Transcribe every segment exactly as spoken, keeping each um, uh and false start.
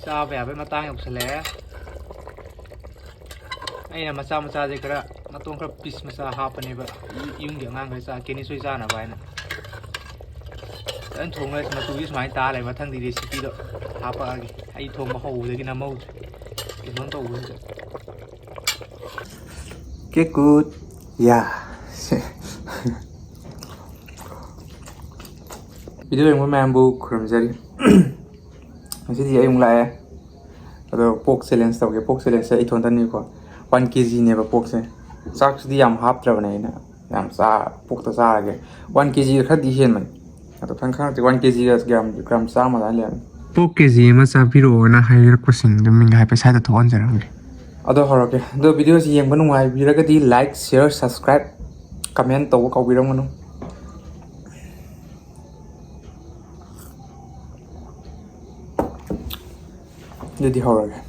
ꯆꯥꯕ ꯌꯥꯕꯩ ꯃꯇꯥꯡ ꯌꯧꯁꯜꯂꯛꯑꯦ꯫ ꯑꯩꯅ ꯃꯆꯥ ꯃꯆꯥꯁꯦ ꯈꯔ, ꯃꯇꯣꯡ ꯈꯔ ꯄꯤꯁ ꯃꯆꯥ ꯍꯥꯞꯄꯅꯦꯕ, ꯌꯨꯝꯒꯤ ꯑꯉꯥꯡꯈꯩ ꯆꯥ, ꯀꯦꯅꯤꯁ ꯍꯣꯏ ꯆꯥꯅꯕ ꯍꯥꯏꯅ꯫ ꯐꯖꯅ ꯊꯣꯡꯉꯒ ꯃꯇꯨꯁꯦ ꯁꯨꯃꯥꯏꯅ ꯇꯥ ꯂꯩ꯫ ꯃꯊꯪꯗꯤ ꯔꯦꯁꯤꯄꯤꯗꯣ ꯍꯥꯞꯄꯛꯑꯒꯦ꯫ ꯑꯩ ꯊꯣꯡꯕ ꯍꯧꯕꯗꯒꯤ ꯅꯝꯍꯧꯗ꯭ꯔꯦ, ꯀꯩꯅꯣꯝ ꯇꯧꯕꯗꯨꯗ꯫ ꯀꯦꯀꯨꯠ꯫ ꯌꯥ꯫ ꯁꯦ꯫ ꯚꯤꯗꯤꯑꯣ ꯌꯦꯡꯕ ꯃꯌꯥꯝꯕꯨ ꯈꯨꯔꯨꯝꯖꯔꯤ꯫ ꯉꯁꯤꯗꯤ ꯑꯩ ꯑꯃꯨꯛ ꯂꯥꯛꯑꯦ꯫ ꯑꯗꯣ ꯄꯣꯛ ꯆꯦꯂꯦꯟꯖ ꯇꯧꯒꯦ꯫ ꯄꯣꯛ ꯆꯦꯂꯦꯟꯖꯁꯦ ꯑꯩ ꯏꯊꯣꯟꯇꯅꯤꯀꯣ꯫ ꯋꯥꯟ ꯀꯦ ꯖꯤꯅꯦꯕ ꯄꯣꯛꯁꯦ꯫ ꯆꯥꯛꯁꯤꯗꯤ ꯌꯥꯝ ꯍꯥꯞꯇ꯭ꯔꯕꯅꯦ ꯑꯩꯅ꯫ ꯌꯥꯝ ꯆꯥ-, ꯄꯣꯛꯇ ꯆꯥꯔꯒꯦ꯫ ꯋꯥꯟ ꯀꯦ ꯖꯤ ꯈꯔꯗꯤ ꯍꯦꯟꯕꯅꯤ꯫ ꯑꯗꯣ ꯈꯪ-, ꯈꯪꯉꯛꯇꯦ, ꯋꯥꯟ ꯀꯦ ꯖꯤꯒ ꯒ꯭ꯔꯥꯝ, ꯒ꯭ꯔꯥꯝ ꯆꯥꯝꯃ ꯑꯗꯨꯃꯥꯏꯅ ꯂꯩꯔꯝꯅꯤ꯫ ꯄꯣꯛ ꯀꯦ ꯖꯤ ꯑꯃ ꯆꯥꯕꯤꯔꯛꯑꯣꯅ ꯍꯥꯏꯔꯛꯄꯁꯤꯡꯗꯣ ꯃꯤꯡ ꯍꯥꯏꯐꯦꯠ ꯁ꯭ꯋꯥꯏꯗ ꯊꯣꯛꯍꯟꯖꯔꯝꯒꯦ꯫ ꯑꯗꯣ ꯍꯧꯔꯛꯀꯦ꯫ ꯑꯗꯣ ꯚꯤꯗꯤꯑꯣꯁꯤ ꯌꯦꯡꯕ ꯅꯨꯡꯉꯥꯏꯕꯤꯔꯒꯗꯤ like, share, subscribe, comment ꯇꯧꯕ ꯀꯥꯎꯕꯤꯔꯝꯒꯅꯨ꯫ ꯑꯗꯨꯗꯤ ꯍꯧꯔꯒꯦ꯫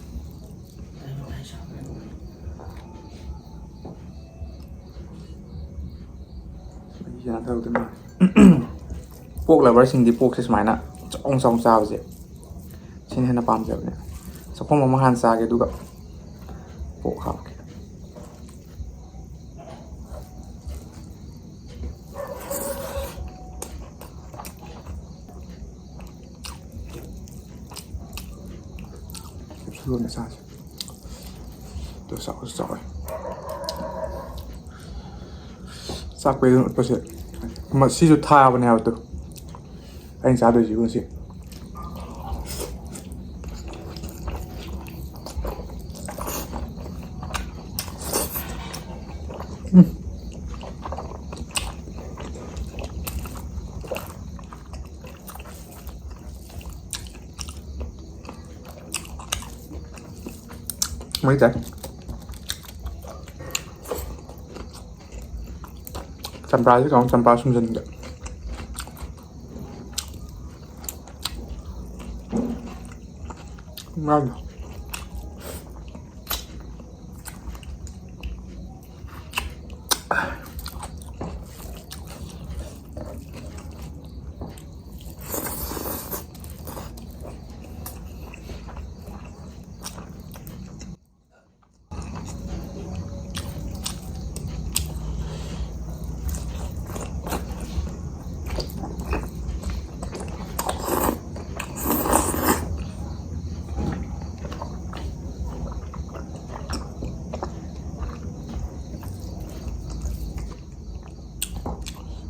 ꯀꯩꯅꯣ ꯇꯧꯗꯣꯏꯅꯦ꯫ ꯄꯣꯛ ꯂꯚꯔꯁꯤꯡꯗꯤ ꯄꯣꯛꯁꯦ ꯁꯨꯃꯥꯏꯅ ꯆꯥꯎꯅ ꯆꯥꯎꯅ ꯆꯥꯕꯁꯦ ꯁꯤꯅ ꯍꯦꯟꯅ ꯄꯥꯝꯖꯕꯅꯦ꯫ ꯆꯥꯛꯈꯣꯝ ꯑꯃ ꯍꯥꯟꯅ ꯆꯥꯒꯦ, ꯑꯗꯨꯒ ꯄꯣꯛ ꯍꯥꯞꯀꯦ꯫ ꯀꯦꯞꯁꯨꯜ ꯑꯣꯏꯅ ꯆꯥꯁꯦ꯫ ꯑꯗꯨ ꯆꯥꯎꯁꯨ ꯆꯥꯎꯋꯦ꯫ ꯆꯥꯛ ꯄꯩꯗꯨꯅ ꯎꯠꯄꯁꯦ꯫ ꯑꯃ ꯁꯤꯁꯨ ꯊꯥꯕꯅꯦ ꯍꯥꯏꯕꯗꯣ꯫ ꯑꯩꯅ ꯆꯥꯗꯣꯏꯁꯤꯕꯨ ꯉꯁꯤ꯫ ꯎꯝ꯫ ꯃꯩ ꯇꯥꯏ꯫ ꯆꯝꯄ꯭ꯔꯥꯁꯤ ꯀꯥꯡꯉꯧ, ꯆꯝꯄ꯭ꯔꯥ ꯁꯨꯝꯖꯟꯒꯦ꯫ ꯉꯥꯏꯈꯣ꯫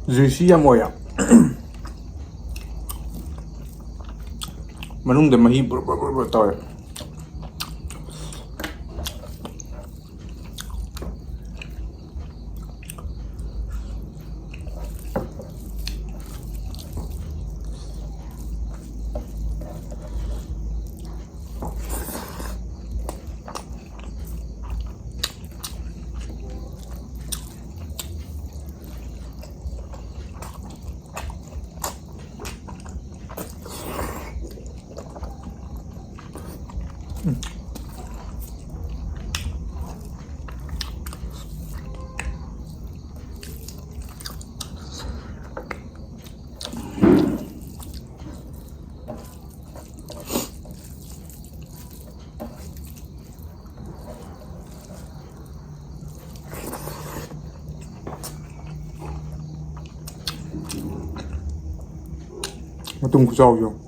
ꯖꯨꯏꯁꯤ ꯌꯥꯝ ꯑꯣꯏꯌꯦ꯫ ꯃꯅꯨꯡꯗ ꯃꯍꯤ ꯕꯨꯔ ꯕꯨꯔ ꯕꯨꯔ ꯕꯨꯔ ꯇꯧꯋꯦ꯫ ꯃꯇꯨꯝ ꯈꯨꯆꯥꯎꯁꯦ ꯌꯦꯡꯉꯨ꯫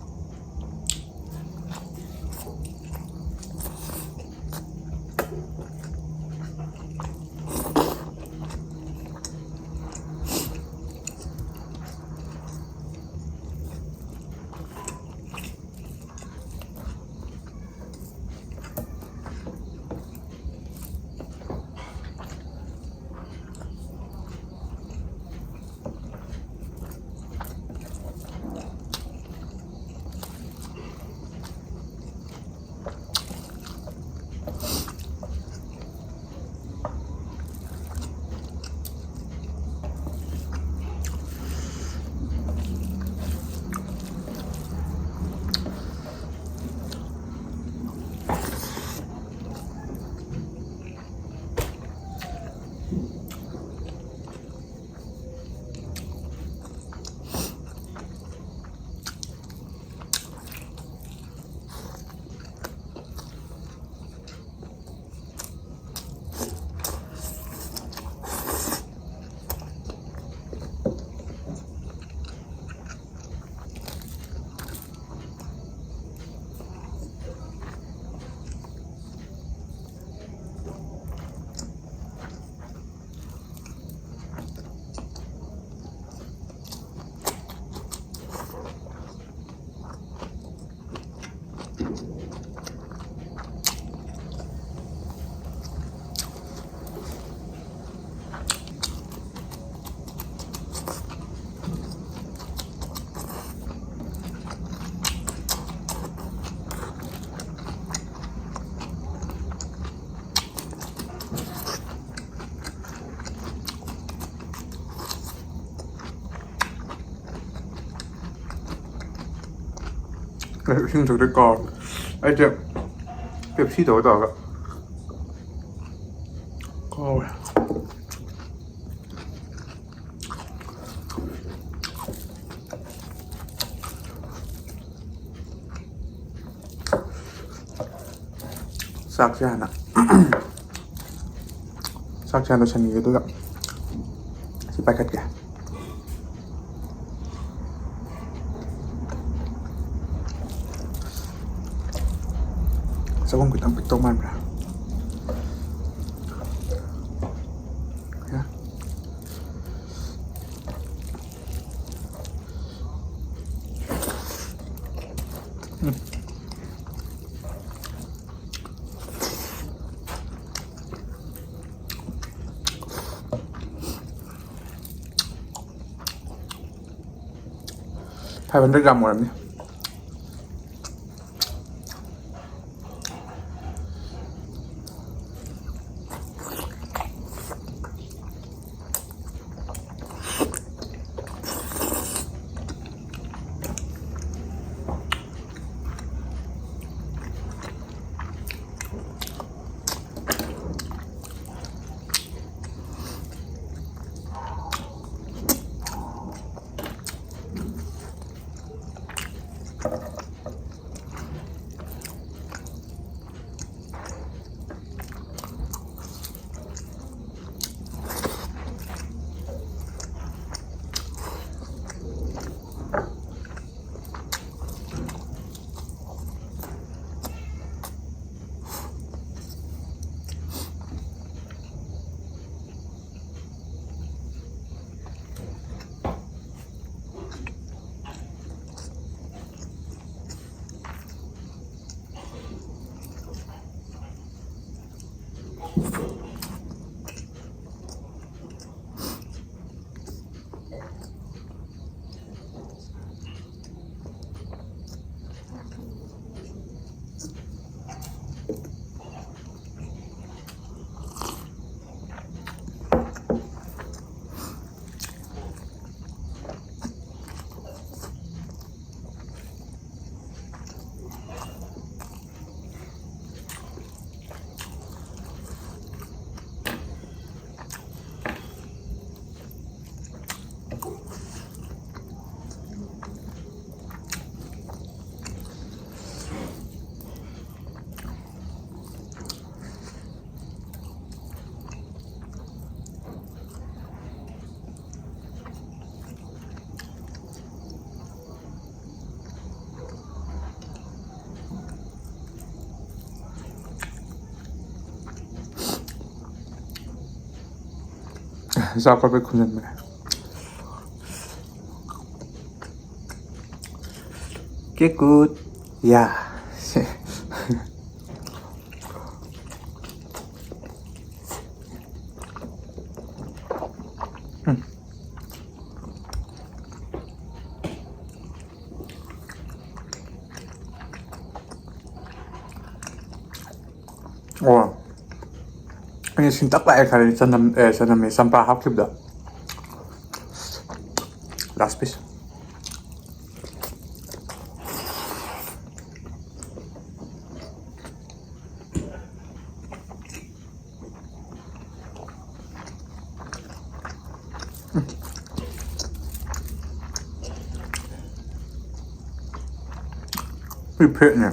ꯏꯁꯤꯡ ꯊꯛꯇꯣꯏ ꯀꯥꯎꯔꯦ꯫ ꯑꯩꯁꯦ ꯄꯦꯞꯁꯤ ꯇꯧꯒꯦ ꯇꯧꯔꯒ ꯀꯥꯎꯔꯦ꯫ ꯆꯥꯛꯁꯦ ꯍꯥꯟꯅ ꯆꯥꯛꯁꯦ ꯍꯥꯟꯅ ꯂꯣꯏꯁꯟꯈꯤꯒꯦ, ꯑꯗꯨꯒ ꯁꯤ ꯄꯥꯏꯈꯠꯀꯦ꯫ ꯆꯒꯨꯝ ꯈꯤꯇꯪ ꯄꯤꯛꯇꯧ ꯃꯥꯟꯕ꯭ꯔꯥ? Five hundred gram ꯑꯣꯏꯔꯝꯅꯤ꯫ ꯆꯥꯎꯈꯠꯄꯩ ꯈꯨꯟꯖꯟꯕꯅꯦ꯫ ꯀꯦꯀꯨꯠ꯫ ꯌꯥ꯫ ꯎꯝ꯫ ꯑꯣ꯫ ꯑꯩꯅ ꯁꯤꯟꯇꯛ ꯂꯥꯛꯑꯦ ꯈꯜꯂꯦ, ꯆꯅꯝ, ꯑꯦ, ꯆꯅꯝ ꯑꯦ, ꯆꯝꯄ꯭ꯔꯥ ꯍꯥꯞꯈꯤꯕꯗꯣ꯫ Last piece꯫ ꯁꯤ ꯐꯦꯠꯅꯦ꯫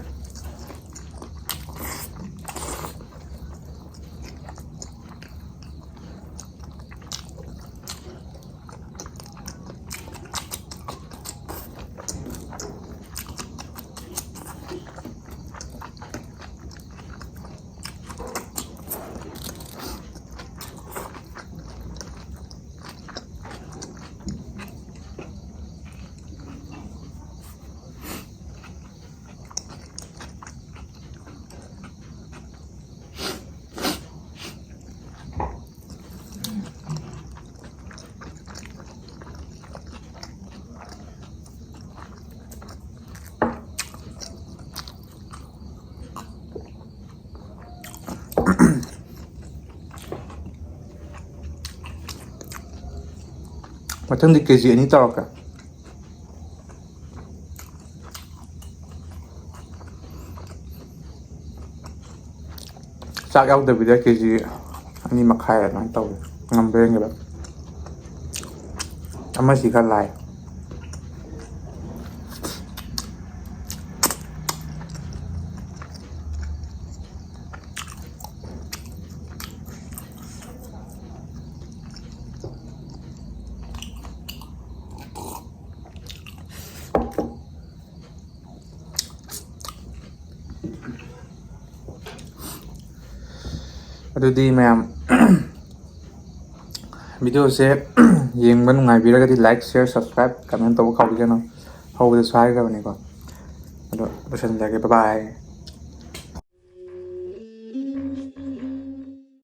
ꯃꯊꯪꯗꯤ ꯀꯦ ꯖꯤ ꯑꯅꯤ ꯇꯧꯔꯛꯀꯦ꯫ ꯆꯥꯛ ꯌꯥꯎꯗꯕꯤꯗ ꯀꯦ ꯖꯤ ꯑꯅꯤ ꯃꯈꯥꯏ ꯑꯗꯨꯃꯥꯏꯅ ꯇꯧꯋꯦ꯫ ꯉꯝꯕ꯭ꯔꯥ ꯌꯦꯡꯒꯦꯕ꯫ ꯑꯃꯁꯤ ꯈꯔ ꯂꯥꯏ꯫ ꯑꯗꯨꯗꯤ ꯃꯌꯥꯝ, ꯚꯤꯗꯤꯑꯣꯁꯦ ꯌꯦꯡꯕ ꯅꯨꯡꯉꯥꯏꯕꯤꯔꯒꯗꯤ like, share, subscribe, comment ꯇꯧꯕ ꯀꯥꯎꯕꯤꯒꯅꯨ꯫ ꯍꯧꯕꯗꯁꯨ ꯍꯥꯏꯈ꯭ꯔꯕꯅꯤꯀꯣ꯫ ꯑꯗꯣ ꯂꯣꯏꯁꯤꯟꯖꯔꯒꯦ꯫ Bye bye꯫